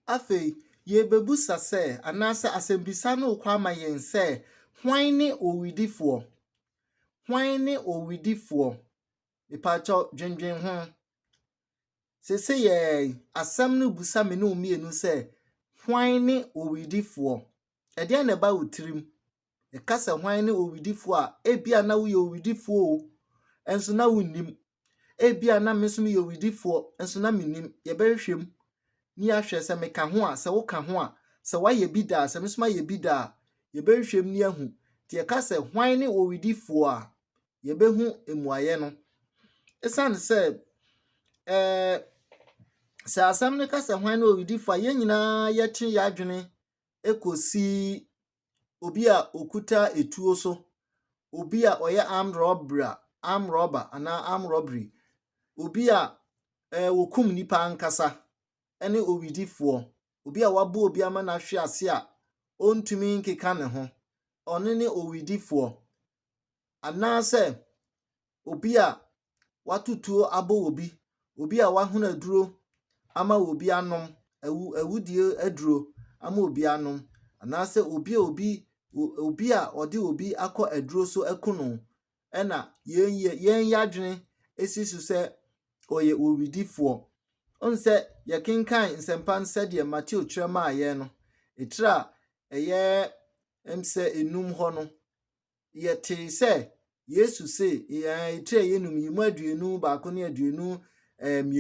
Afei, yɛrebɛbusa sɛ, anaasɛ asɛmbisa no rekɔ ama yɛn sɛ, hwan ne owudifoɔ? Hwan ne owudifoɔ? Mepaakyɛw, dwendwen ho. Seesei yɛ asɛm no busa me ne wo mmienu sɛ, hwan ne owudifoɔ? Ɛdeɛn na ɛba wo tirim? Yɛka sɛ hwan ne owudifoɔ a, ebia na woyɛ owudifoɔ o, nso na wonnim. Ebia na me nso meyɛ owudifoɔ, nso na mennim. Yɛbɛhwehwɛ mu na yɛahwɛ sɛ meka ho a, sɛ woka ho a, sɛ woayɛ bi da a, sɛ me nso mayɛ bi da a, yɛbɛhwehwɛ mu na yɛahu. Nti yɛka sɛ hwan ne owudifoɔ a, yɛbɛhu mmuaeɛ no. Esiane sɛ ɛɛ sɛ asɛm no ka sɛ hwan ne owudifoɔ a, yɛn nyinaa yɛtwe yɛn adwene kɔsi obi a ɔkuta etuo so, obi a ɔyɛ armed robbery, armed robber anaa armed robbery, obi a wɔkum nipa ankasa ne owudifoɔ, obi a wabɔ obi ama no ahwe ase a ɔntumi nkeka ne ho, ɔno ne owudifoɔ. Anaasɛ obi a wato tuo abɔ obi, obi a wahono aduro ama obi anom, awu awudie aduro ama obi anom, anaasɛ obi a obi obi a ɔde obi akɔ aduro so aku no ɛna yɛn yɛn yɛadwene si so sɛ ɔyɛ owudifoɔ. Ɔhu sɛ yɛkenkan nsɛmpa no sɛdeɛ Mateo twerɛ maa yɛn no, etire a ɛyɛ sɛ enum hɔ no, yɛtee sɛ Yesu se, etire a ɛyɛ num yi mu 21 ne 22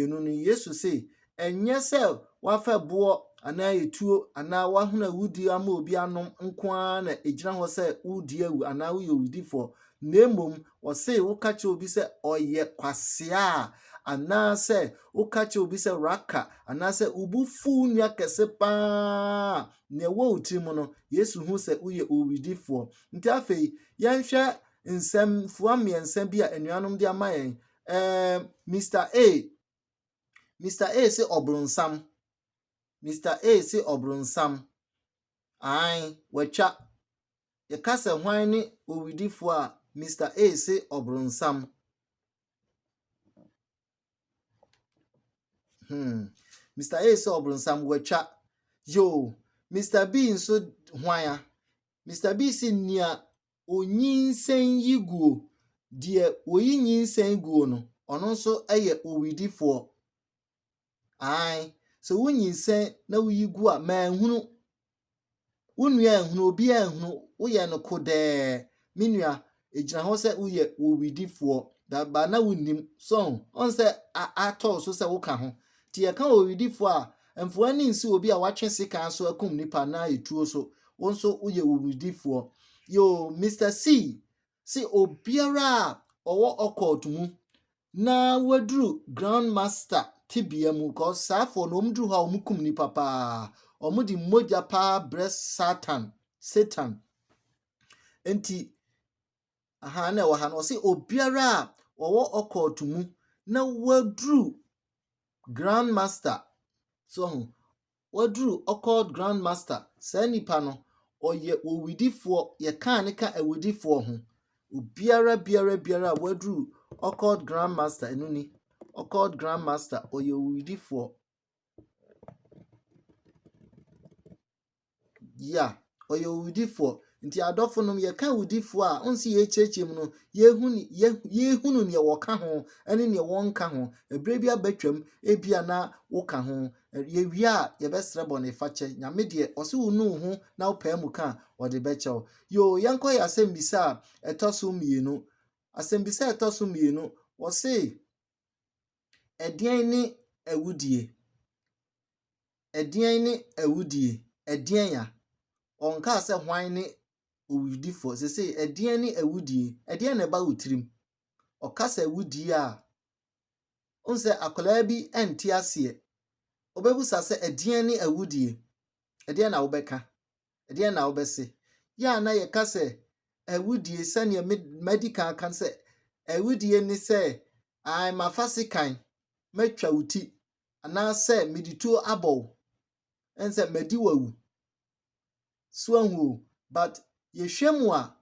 no, Yesu se, ɛnyɛ sɛ wafa boɔ anaa etuo anaa wahono awudie ama obi anom nko ara na egyina hɔ sɛ wodi awu anaa woyɛ owudifoɔ, na mmom ɔse woka kyerɛ obi sɛ ɔyɛ kwasea a, anaasɛ woka kyerɛ obi sɛ raka, anaasɛ wo bo fuw nua kɛse paa, nea ɛwɔ wo tirim no, Yesu hu sɛ woyɛ owudifoɔ. Nti afei, yɛnhwɛ nsɛmfua mmiɛnsa bi a anuanom de ama yɛn. Mr. A. Mr. A se ɔbronsam. Mr. A se ɔbronsam. Ae, watwa. Yɛka sɛ hwan ne owudifoɔ a, Mr. A se ɔbronsam. Mr. A sɛ ɔbronsam watwa. Yoo, Mr. B nso hwan a? Mr. B se nea onyinsɛn yi guo, deɛ oyi nyinsɛn guo no, ɔno nso yɛ owudifoɔ. Ae, sɛ wonyinsɛn na woyi gu a, manhunu. Wo nua anhunu, obiara anhunu, woyɛ no kodɛɛ. Me nua, egyina hɔ sɛ woyɛ owudifoɔ. Ba na wonnim. So, ɔn sɛ atɔ so sɛ woka ho. Nti yɛka owudifoɔ a, mfa w'ani nsi obi a watwe sekan so akum nipa anaa etuo so. Wo nso woyɛ owudifoɔ. Yo, Mr. C se obiara a ɔwɔ occult mu na waduru grand master tebea mu, because saafoɔ no wɔn duru hɔ a wɔn kum nipa paa. Wɔn de mogya paa brɛ Satan, Satan. Nti aha na ɛwɔ ha no, ɔse obiara a ɔwɔ occult mu na waduru grand master so ho, waduru occult grand master, saa nipa no ɔyɛ owudifoɔ. Yɛkaa ne ka awudifoɔ ho. Obiara biara biara a waduru occult grand master, ɛno ni occult grand master, ɔyɛ owudifoɔ. Ya, ɔyɛ owudifoɔ. Nti adɔfo nom, yɛka awudifoɔ a, ɔnsi yɛkyerɛkyerɛ mu no, yɛhunu nea wɔka ho ne nea wɔnka ho. Ɛberɛ bi abatwam, ebia na woka ho. Yɛwie a, yɛbɛsrɛ bɔne fakyɛ. Nyame deɛ, ɔse wo nu wo ho na wopaa mu ka a, ɔde bɛkyɛ wo. Yo, yɛnkɔ yɛ asɛmbisa a ɛtɔ so mmienu. Asɛmbisa a ɛtɔ so mmienu, wɔse ɛdeɛn ne awudie? Ɛdeɛn ne awudie? Ɛdeɛn a? Ɔnkaa sɛ hwan ne owudifoɔ. Sesei ɛdeɛn ne awudie? Ɛdeɛn na ɛba wo tirim? Ɔka sɛ awudie a, wohu sɛ akwadaa bi nte aseɛ. Ɔbɛbusa sɛ ɛdeɛn ne awudie? Ɛdeɛn na wobɛka? Ɛdeɛn na wobɛse? Yɛ a na yɛka sɛ awudie sɛnea madi kan aka sɛ awudie ne sɛ ae mafa sekan matwa wo ti anaasɛ mede tuo abɔ wo ɛn sɛ madi w'awu. So ahu o, but yɛhwɛ mu a,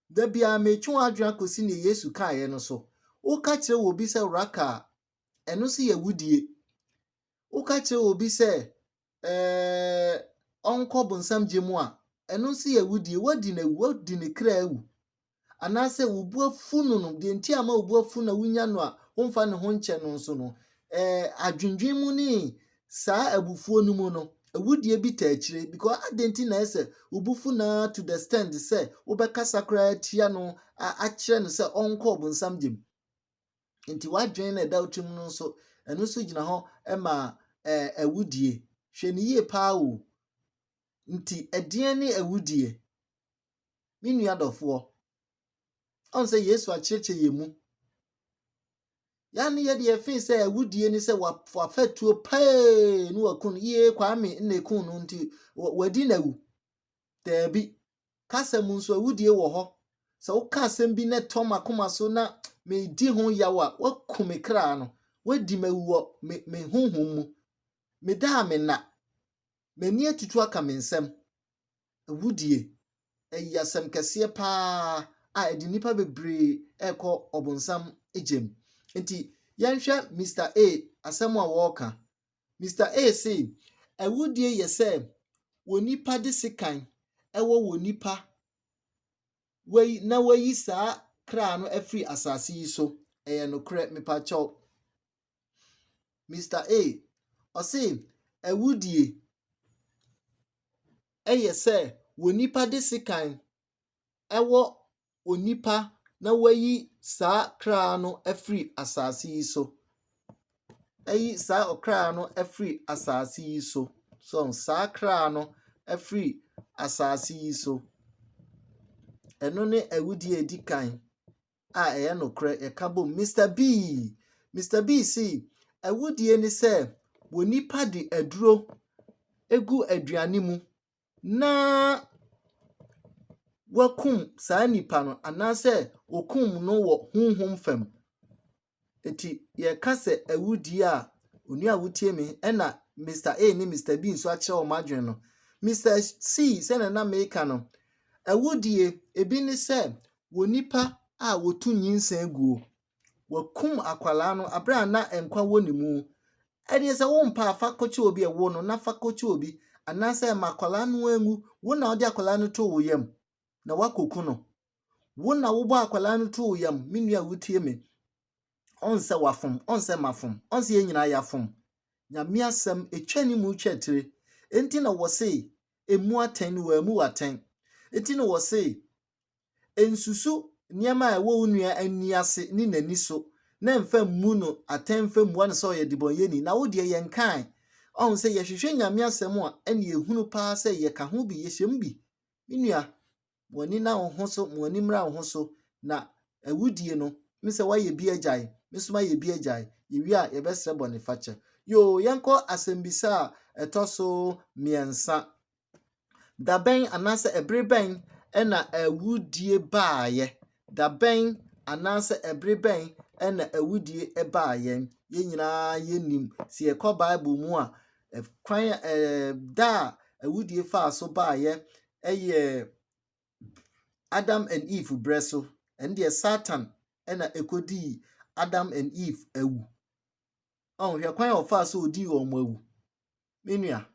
da biara metwe w'adwene akɔsi nea Yesu kaeɛ no so. Woka kyerɛ obi sɛ raka a, ɛno nso yɛ awudie. Woka kyerɛ obi sɛ ɛɛ ɔnkɔ bonsam gya mu a, ɛno nso yɛ awudie. Woadi no awu, woadi ne kra awu. Anaasɛ wo bo afu no no, deɛ nti ama wo bo afu na wonya no a womfa ne ho nkyɛ no nso no, adwendwen mu ne saa abufuo no mu no, awudie bi taa akyire because adɛn nti na ɛsɛ wo bo fu naa to the extent sɛ wobɛkasa koraa atia no akyerɛ no sɛ ɔnkɔ ɔbonsam gya mu. Nti w'adwene na ɛda wo tirim no nso, ɛno nso gyina hɔ ma awudie. Hwɛ no yie paa o. Nti ɛdeɛn ne awudie? Me nua dɔfoɔ, ɔn sɛ Yesu akyerɛkyerɛ yɛn mu. Yɛa ne yɛde yɛfee sɛ awudie ne sɛ wafa tuo pɛɛ ne waku no. Yie Kwame na eku no nti wadi n'awu. Daabi. Kasa mu nso awudie wɔ hɔ. Sɛ woka asɛm bi na ɛtɔ m'akoma so na medi ho yaw a, woaku me kra no. Woadi m'awu wɔ me honhom mu. Meda a menna. M'ani atutu aka me nsam. Awudie ɛyɛ asɛm kɛseɛ paa a ɛde nnipa bebree ɛrekɔ ɔbonsam gyam. Nti yɛnhwɛ Mr. A asɛm a wɔreka. Mr. A se, awudie yɛ sɛ onipa de sekan ɛwɔ wɔ nipa wayi na wayi saa kra no afiri asase yi so. Ɛyɛ nokorɛ mepakyɛw. Mr. A ɔse awudie ɛyɛ sɛ onipa de sekan ɛwɔ onipa na wayi saa kra no afiri asase yi so. Ayi saa ɔkra no afiri asase yi so. So saa kra no afiri asase yi so. Ɛno ne awudie a edi kan a ɛyɛ nokorɛ yɛka bom. Mr. B, Mr. B se awudie ne sɛ onipa de aduro egu aduane mu na wakum saa nipa no anaasɛ okum no wɔ honhom fam. Eti yɛka sɛ awudie a, onua a wotie me ɛna Mr. A ne Mr. B nso akyerɛ wɔn adwene no. Mr. C sɛnea na meka no, awudie ebi ne sɛ onipa a wotu nyinsɛn guo. Wakum akwalaa no abere a na nkwa wɔ ne mu. Ɛdeɛ sɛ wompɛ a fa kɔkyɛ obi a ɛwo no na fa kɔkyɛ obi anaasɛ ma akwalaa no anwu. Wo na wode akwalaa no too wo yam na woakɔku no. Wo na wobɔ akwalaa no too wo yam, me nua a wotie me. Ɔnsɛ wafom, ɔnsɛ mafom, ɔnsɛ yɛn nyinaa yɛafom. Nyame asɛm etwa ne mu twa tire. Enti na wɔse emu atɛn no wɔammu atɛn. Enti na wɔse nsusu nneɛma a ɛwɔ wo nua ani ase ne n'ani so na mfa mmu no atɛn mfa mmua no sɛ ɔyɛ debɔnyɛni na wo deɛ yɛnkae. Ɔhu sɛ yɛhwehwɛ Nyame asɛm a ɛne yɛhunu paa sɛ yɛka ho bi, yɛhyɛ mu bi. Me nua, mo ani na wo ho so, mo ani mmra wo ho so na awudie no, me sɛ woayɛ bi agyae, me nso mayɛ bi agyae. Yɛwie a yɛbɛsrɛ bɔnefakyɛ. Yoo, yɛnkɔ asɛmbisa a ɛtɔ so mmiɛnsa. Da bɛn anaasɛ ɛbere bɛn ɛna awudie baeɛ? Da bɛn anaasɛ ɛbere bɛn ɛna awudie baeɛ? Yɛn nyinaa yɛnim. Sɛ yɛkɔ Bible mu a, kwan da a awudie faa so baeɛ ɛyɛ Adam and Eve berɛ so. Ɛno deɛ Satan ɛna ɛkɔdii Adam and Eve awu. Ɔho hwɛ kwan a ɔfaa so odii wɔn awu. Me nua,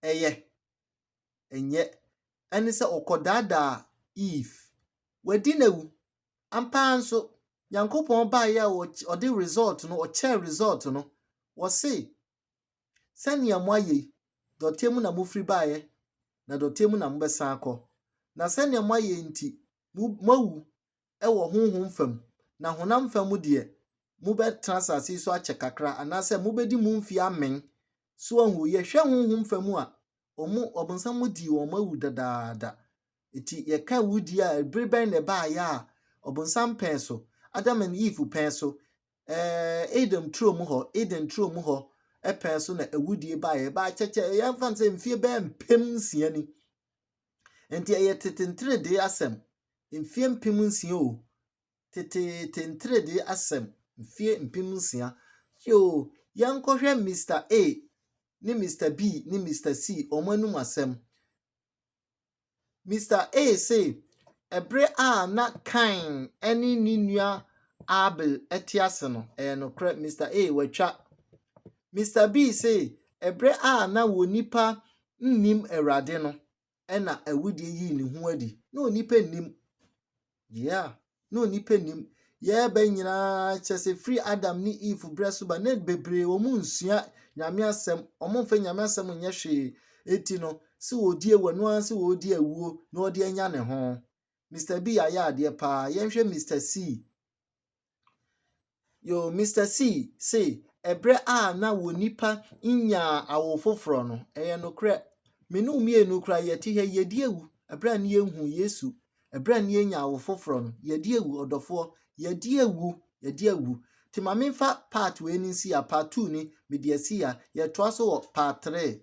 ɛyɛ ɛnyɛ ɛne sɛ ɔkɔdaadaa Eve. Wadi n'awu. Ampa ara nso, Nyankopɔn baeɛ a ɔde result no, ɔkyɛɛ result no, wɔse sɛnea moayɛ yi, dɔteɛ mu na mofiri baeɛ, na dɔteɛ mu na mobɛsan akɔ. Na sɛnea moayɛ nti, moawu ɛwɔ honhom fam, na honam fam deɛ, mobɛtena asase yi so akyɛ kakra anaasɛ mobɛdi mu mfeɛ amen. So ahu, yɛhwɛ honhom fam a, ɔmo ɔbonsam dii wɔn awu dadaada. Nti yɛka awudie a, ɛbere bɛn na ɛbaeɛ a ɔbonsam pɛn so, Adam and Eve pɛn so, Eden turo mu hɔ, Eden turo mu hɔ ɛpɛn so na awudie baeɛ. Ɛbaa kyɛkyɛ, yɛmfa no sɛ mfeɛ bɛyɛ 6000 ni. Nti ɛyɛ tete nteredee asɛm. Mfeɛ 6000 o. Teteete nteredee asɛm. Mfeɛ 6000. Yoo, yɛnkɔhwɛ Mr. A ne Mr. B ne Mr. C wɔn anum asɛm. Mr. A se, ɛberɛ a na Kain ne ne nua Abel te ase no, ɛyɛ nokorɛ Mr. A watwa. Mr. B se, Ɛberɛ a na onipa nnim Awurade no, ɛna awudie yii ne ho adi. Na onipa nnim. Yeah, na onipa nnim. Yɛreba nyinaa kyerɛ sɛ firi Adam ne Eve berɛ so ba na bebree wɔn nsua Nyame asɛm, wɔn mfa Nyame asɛm nyɛ hwee. Eti no, sɛ wɔdi awu ɛno ara sɛ wɔredi awuo na wɔde anya ne ho. Mr. B ayɛ adeɛ paa. Yɛnhwɛ Mr. C. Yo, Mr. C se ɛberɛ a na onipa nyaa awo foforɔ no, ɛyɛ nokorɛ. Me ne wo mmienu koraa yɛte ha yi, yɛdi awu. Ɛberɛ a ne yɛnhu Yesu, ɛberɛ a ne yɛnya awo foforɔ no, yɛdi awu ɔdɔfoɔ. Yɛdi awu, yɛdi awu. Nti ma memfa part wei ni nsi ha, part 2 ni mede asi ha. Yɛtoa so wɔ part 3.